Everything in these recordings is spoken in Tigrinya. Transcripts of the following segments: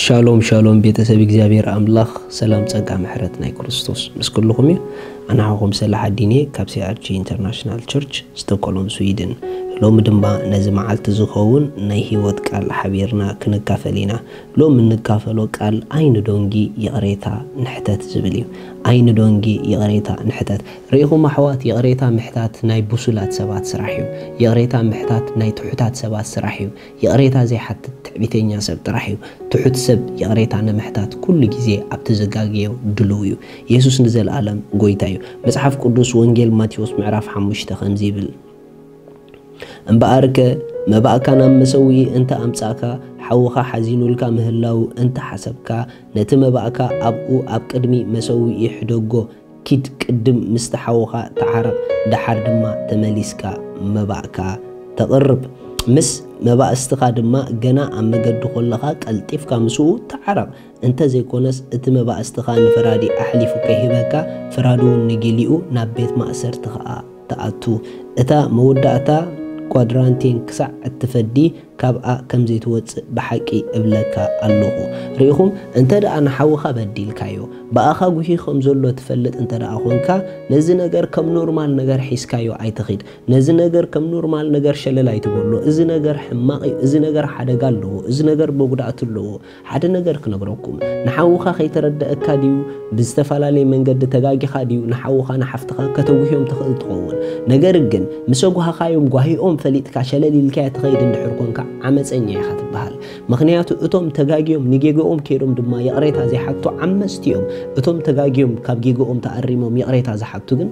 ሻሎም ሻሎም ቤተሰብ እግዚኣብሔር ኣምላኽ ሰላም ጸጋ ምሕረት ናይ ክርስቶስ ምስ ኩልኹም እዩ። ኣናሃኹም ሰላሕ ኣዲንየ ካብ ሲኣርጂ ኢንተርናሽናል ቸርች ስቶኮሎም ስዊድን። ሎሚ ድማ ነዚ መዓልቲ ዝኸውን ናይ ህይወት ቃል ሓቢርና ክንካፈል ኢና። ሎም እንካፈሎ ቃል ኣይንዶንጊ ይቕሬታ ንሕተት ዝብል እዩ። ኣይንዶንጊ ይቕሬታ ንሕተት። ርኢኹም ኣሕዋት፣ ይቕሬታ ምሕታት ናይ ብሱላት ሰባት ስራሕ እዩ። ይቕሬታ ምሕታት ናይ ትሑታት ሰባት ስራሕ እዩ። ይቕሬታ ዘይሓትት ትዕቢተኛ ሰብ ጥራሕ እዩ። ትሑት ሰብ ይቕሬታ ንምሕታት ኩሉ ግዜ ኣብቲ ዘጋገዮ ድሉው እዩ። የሱስ ንዘለኣለም ጎይታ እዩ። መጽሓፍ ቅዱስ ወንጌል ማቴዎስ ምዕራፍ ሓሙሽተ ከምዚ ይብል፣ እምበኣርከ መባእካ ናብ መሰውኢ እንተ ኣምጻእካ፣ ሓውኻ ሓዚኑልካ ምህላው እንተ ሓሰብካ፣ ነቲ መባእካ ኣብኡ ኣብ ቅድሚ መሰውኢ ሕደጎ፣ ኪድ ቅድም ምስቲ ሓውኻ ተዓረቕ፣ ደሓር ድማ ተመሊስካ መባእካ ተቕርብ። ምስ መባእስትኻ ድማ ገና ኣብ መገዲ ኮለኻ ቀልጢፍካ ምስኡ ተዓረቕ። እንተ ዘይኮነስ እቲ መባእስትኻ ንፈራዲ ኣሕሊፉ ከይህበካ፣ ፈራዲ እውን ንጊሊኡ ናብ ቤት ማእሰርቲ ኸኣ ትኣቱ። እታ መወዳእታ ኳድራንቴን ክሳዕ እትፈዲ ካብኣ ከም ዘይትወጽእ ብሓቂ እብለካ ኣለኹ። ርኢኹም፣ እንተ ደኣ ንሓውኻ በዲልካዮ፣ ብኣኻ ጉሂ ከም ዘሎ ትፈልጥ እንተ ደኣ ኾንካ፣ ነዚ ነገር ከም ኖርማል ነገር ሒዝካዮ ኣይትኺድ። ነዚ ነገር ከም ኖርማል ነገር ሸለል ኣይትበሎ። እዚ ነገር ሕማቕ እዩ፣ እዚ ነገር ሓደጋ ኣለዎ፣ እዚ ነገር መጉዳእቲ ኣለዎ። ሓደ ነገር ክነግረኩም፣ ንሓውኻ ከይተረደኣካ ድዩ? ብዝተፈላለየ መንገዲ ተጋጊኻ ድዩ ንሓውኻ ንሓፍትኻ ከተጉህዮም ትኽእል ትኸውን? ነገር ግን ምስ ኣጉሃኻዮም ጓሂኦም ፈሊጥካ ሸለል ኢልካዮ ትኸይድ እንድሕር ኮንካ ዓመፀኛ ኢኻ ትበሃል። ምኽንያቱ እቶም ተጋግዮም ንጌግኦም ከይዶም ድማ ይቕሬታ ዘይሓቱ ዓመፅቲ እዮም። እቶም ተጋግዮም ካብ ጌግኦም ተኣሪሞም ይቕሬታ ዝሓቱ ግን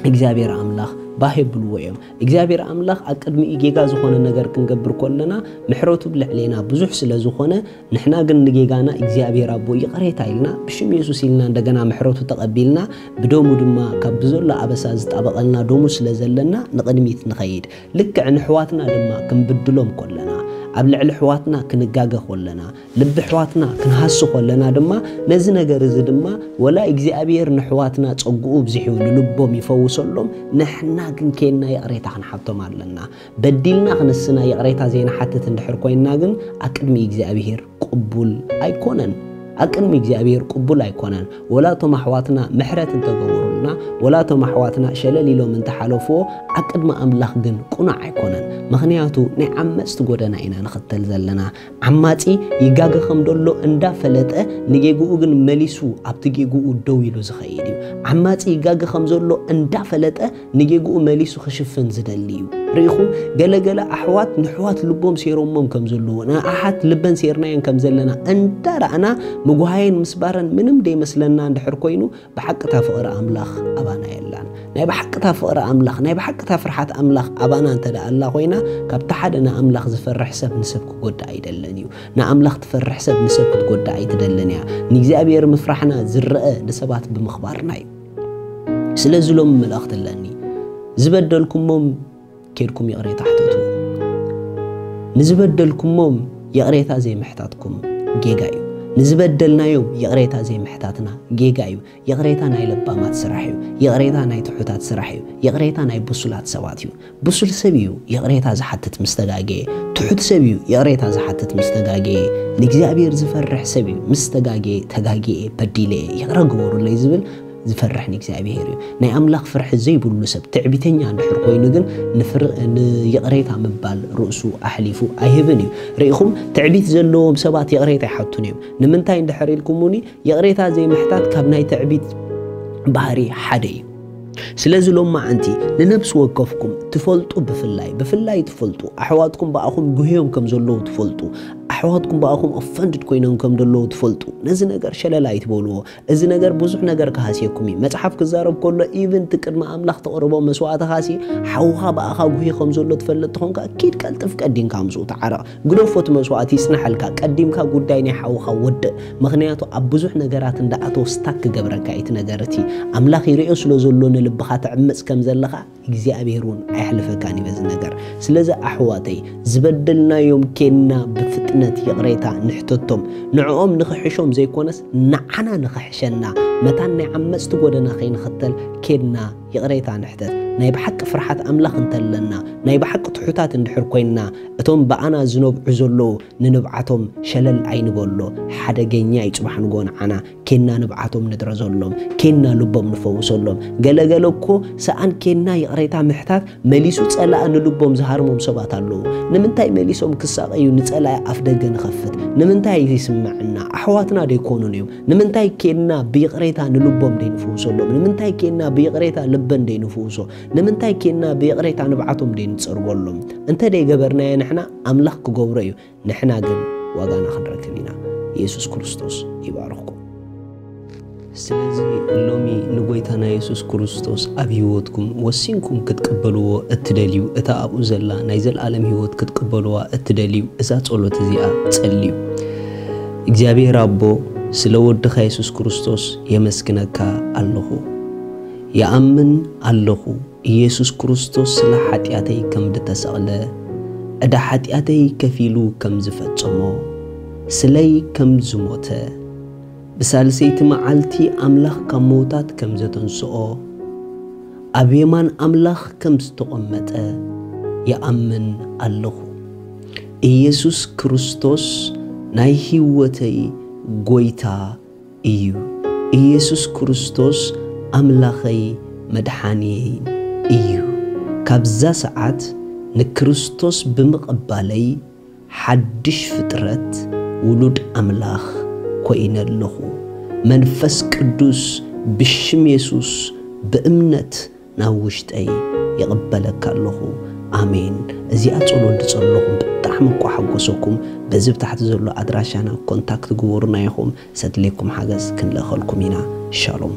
እግዚኣብሔር ኣምላኽ ባህ የብልዎ እዮም። እግዚኣብሔር ኣምላኽ ኣብ ቅድሚኡ ጌጋ ዝኾነ ነገር ክንገብር ከለና ምሕረቱ ብልዕሌና ብዙሕ ስለ ዝኾነ፣ ንሕና ግን ንጌጋና እግዚኣብሔር ኣቦ ይቕሬታ ኢልና ብሽም የሱስ ኢልና እንደገና ምሕረቱ ተቐቢልና ብደሙ ድማ ካብ ብዘሎ ኣበሳ ዝጣበቐልና ደሙ ስለ ዘለና ንቕድሚት ንኸይድ። ልክዕ ንሕዋትና ድማ ክንብድሎም ከለና፣ ኣብ ልዕሊ ሕዋትና ክንጋገ ከለና፣ ልቢ ሕዋትና ክንሃሲ ከለና ድማ ነዚ ነገር እዚ ድማ ወላ እግዚኣብሔር ንሕዋትና ጸግኡ ብዝሕዩ ንልቦም ይፈውሰሎም፣ ንሕና ግን ኬንና ይቕሬታ ክንሓቶም ኣለና። በዲልና ክንስና ይቕሬታ ዘይንሓትት እንድሕር ኮይንና ግን ኣብ ቅድሚ እግዚኣብሔር ቅቡል ኣይኮነን። ኣብ ቅድሚ እግዚኣብሔር ቅቡል ኣይኮነን። ወላ እቶም ኣሕዋትና ምሕረት እንተገበሩልና፣ ወላ እቶም ኣሕዋትና ሸለል ኢሎም እንተሓለፍዎ፣ ኣብ ቅድሚ ኣምላኽ ግን ቅኑዕ ኣይኮነን። ምኽንያቱ ናይ ዓመፅቲ ጎደና ኢና ንኽተል ዘለና። ዓማፂ ይጋገ ከም ደሎ እንዳፈለጠ ንጌግኡ ግን መሊሱ ኣብቲ ጌግኡ ደው ኢሉ ዝኸይድ እዩ። ዓማፂ ይጋገ ከም ዘሎ እንዳፈለጠ ንጌግኡ መሊሱ ክሽፍን ዝደሊ እዩ። ርኢኹም፣ ገለገለ ኣሕዋት ንሕዋት ልቦም ሴሮሞም ከም ዘለዉ፣ ንኣሓት ልበን ሴርናየን ከም ዘለና እንዳረኣና ምጉሃየን ምስባረን ምንም ደይመስለና እንድሕር ኮይኑ፣ ብሓቅታ ፍቕሪ ኣምላኽ ኣባና የላን። ናይ ብሓቅታ ፍቕሪ ኣምላኽ፣ ናይ ብሓቅታ ፍርሓት ኣምላኽ ኣባና እንተ ደኣ ኣላ ኮይና፣ ካብቲ ሓደ ንኣምላኽ ዝፈርሕ ሰብ ንሰብ ክጎድእ ኣይደልን እዩ። ንኣምላኽ ትፈርሕ ሰብ ንሰብ ክትጎድእ ኣይትደልን እያ። ንእግዚኣብሔር ምፍራሕና ዝረአ ንሰባት ብምኽባርና እዩ። ስለዚ ሎሚ መልእኽቲ ኣለኒ። ዝበደልኩሞም ኬድኩም ይቕሬታ ሕተቱ። ንዝበደልኩሞም ይቕሬታ ዘይምሕታትኩም ጌጋ እዩ። ንዝበደልናዮም ይቕሬታ ዘይምሕታትና ጌጋ እዩ። ይቕሬታ ናይ ለባማት ስራሕ እዩ። ይቕሬታ ናይ ትሑታት ስራሕ እዩ። ይቕሬታ ናይ ብሱላት ሰባት እዩ። ብሱል ሰብ እዩ ይቕሬታ ዝሓትት ምስ ተጋገየ። ትሑት ሰብ እዩ ይቕሬታ ዝሓትት ምስ ተጋገየ። ንእግዚኣብሔር ዝፈርሕ ሰብ እዩ ምስ ተጋገየ፣ ተጋግየ፣ በዲለ፣ ይቕረ ግበሩለይ ዝብል ዝፈርሕ ንእግዚኣብሔር እዩ። ናይ ኣምላኽ ፍርሒ ዘይብሉ ሰብ ትዕቢተኛ እንድሕር ኮይኑ ግን ንፍር-፣ ንይቕሬታ ምባል ርእሱ ኣሕሊፉ ኣይህብን እዩ። ርኢኹም፣ ትዕቢት ዘለዎም ሰባት ይቕሬታ ኣይሓቱን እዮም። ንምንታይ እንድሕር ኢልኩምኒ፣ ይቕሬታ ዘይምሕታት ካብ ናይ ትዕቢት ባህሪ ሓደ እዩ። ስለዚ ሎማዓንቲ ንነብሲ ወከፍኩም ትፈልጡ፣ ብፍላይ፣ ብፍላይ ትፈልጡ፣ ኣሕዋትኩም ብኣኹም ጉህዮም ከም ዘለዉ ትፈልጡ፣ ኣሕዋትኩም ብኣኹም ኦፈንድድ ኮይኖም ከም ዘለዉ ትፈልጡ፣ ነዚ ነገር ሸለል ኣይትበልዎ። እዚ ነገር ብዙሕ ነገር ክሃስየኩም እዩ። መጽሓፍ ክዛረብ ከሎ፣ ኢቭን እቲ ቅድሚ ኣምላኽ ተቕርቦ መስዋእትኻሲ፣ ሓውኻ ብኣኻ ጉሂ ከም ዘሎ ትፈልጥ ተኾንካ፣ ኪድ ቀልጥፍ ቀዲምካ ምስኡ ተዓረቕ። ግደፎ እቲ መስዋእቲ ይጽናሐልካ፣ ቀዲምካ ጉዳይ ናይ ሓውኻ ወድእ። ምኽንያቱ ኣብ ብዙሕ ነገራት እንዳኣተወ ስታክ ክገብረካ እዩ እቲ ነገር እቲ። ኣምላኽ ይርእዮ ስለ ዘሎ ንልብኻ ትዕምጽ ከም ዘለኻ እግዚኣብሔር እውን ኣየሕልፈካን እዩ በዚ ነገር። ስለዚ ኣሕዋተይ፣ ዝበደልናዮም ኬንና ብፍጥነት ይቕሬታ ንሕተቶም። ንዕኦም ንኽሕሾም ዘይኮነስ ንዓና ንኽሕሸና፣ መታን ናይ ዓመጽቲ ጎደና ከይንኽተል ኬንና ይቕሬታ ንሕተት። ናይ ብሓቂ ፍርሓት ኣምላኽ እንተለና፣ ናይ ብሓቂ ትሑታት እንድሕር ኮይንና፣ እቶም ብኣና ዝነብዑ ዘለዉ ንንብዓቶም ሸለል ኣይንበሎ። ሓደገኛ እዩ ጽባሕ ንግሆ ንዓና። ኬና ንብዓቶም ንድረዘሎም፣ ኬና ልቦም ንፈውሰሎም። ገለገለ እኮ ሰኣን ኬና ይቕሬታ ምሕታት መሊሱ ጸላእ ንልቦም ዝሃርሞም ሰባት ኣለዉ። ንምንታይ መሊሶም ክሳቐዩ ንጸላኢ ኣፍ ደገ ንኸፍት? ንምንታይ ይስምዐና? ኣሕዋትና ደይኮኑን እዮም? ንምንታይ ኬና ብይቕሬታ ንልቦም ደይንፍውሰሎም? ንምንታይ ኬና ብይቕሬታ ልበን ደይንፍውሶ? ንምንታይ ኬና ብይቕሬታ ንብዓቶም ደይንጸርጎሎም? እንተ ደይገበርናዮ ንሕና ኣምላኽ ክገብሮ እዩ። ንሕና ግን ዋጋና ክንረክብ ኢና። ኢየሱስ ክርስቶስ ይባርኽኩም። ስለዚ ሎሚ ንጎይታና የሱስ ክርስቶስ ኣብ ህይወትኩም ወሲንኩም ክትቅበልዎ እትደልዩ፣ እታ ኣብኡ ዘላ ናይ ዘለኣለም ህይወት ክትቅበልዋ እትደልዩ፣ እዛ ጸሎት እዚኣ ጸልዩ። እግዚኣብሔር ኣቦ፣ ስለ ወድኻ የሱስ ክርስቶስ የመስግነካ ኣለኹ። ይኣምን ኣለኹ፣ ኢየሱስ ክርስቶስ ስለ ሓጢኣተይ ከም ዝተሰቕለ፣ ዕዳ ሓጢኣተይ ከፊሉ ከም ዝፈጸሞ፣ ስለይ ከም ዝሞተ፣ ብሳልሰይቲ መዓልቲ ኣምላኽ ካብ ምዉታት ከም ዘተንስኦ፣ ኣብ የማን ኣምላኽ ከም ዝተቐመጠ ይኣምን ኣለኹ። ኢየሱስ ክርስቶስ ናይ ህይወተይ ጎይታ እዩ። ኢየሱስ ክርስቶስ ኣምላኸይ መድሓንየይ እዩ። ካብዛ ሰዓት ንክርስቶስ ብምቕባለይ ሓድሽ ፍጥረት ውሉድ ኣምላኽ ኮይነ ኣለኹ። መንፈስ ቅዱስ ብሽም የሱስ ብእምነት ናብ ውሽጠይ ይቕበለካ ኣለኹ። ኣሜን። እዚኣ ጸሎት ዝጸለኹም ብጣዕሚ እኳ ሓጎሰኩም። በዚ ብታሕቲ ዘሎ ኣድራሻና ኮንታክት ግበሩና ኢኹም። ሰድሌኩም ሓገዝ ክንልእኸልኩም ኢና። ሻሎም።